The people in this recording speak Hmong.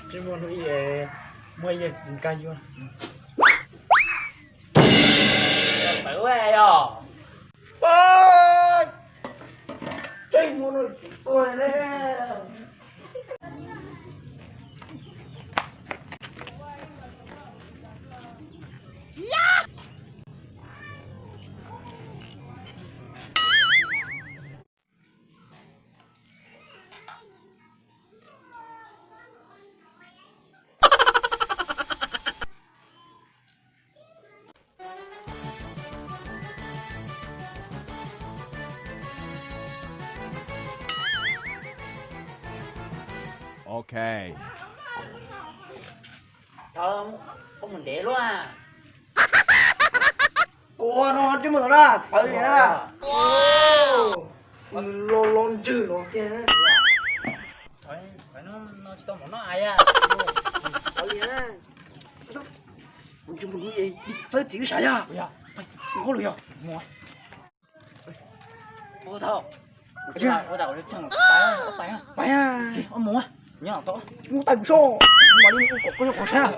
Tsis muaj hnub ib muaj yawg nkag yuav. Tawv ua yog. Tseeb muaj no tsis tuag ne. Ok. Koj mus ntev luaj. Ua no tsis mus na, tawv li na. Los los ntswg los kiag. Tawv li na. Txawb txiv wb sav yog. Ua lus yog. Ua tau. Ua tau. Pais, mus, nyob tau. Mus tais mus so. Mas li ua kom koj yog qhov sab.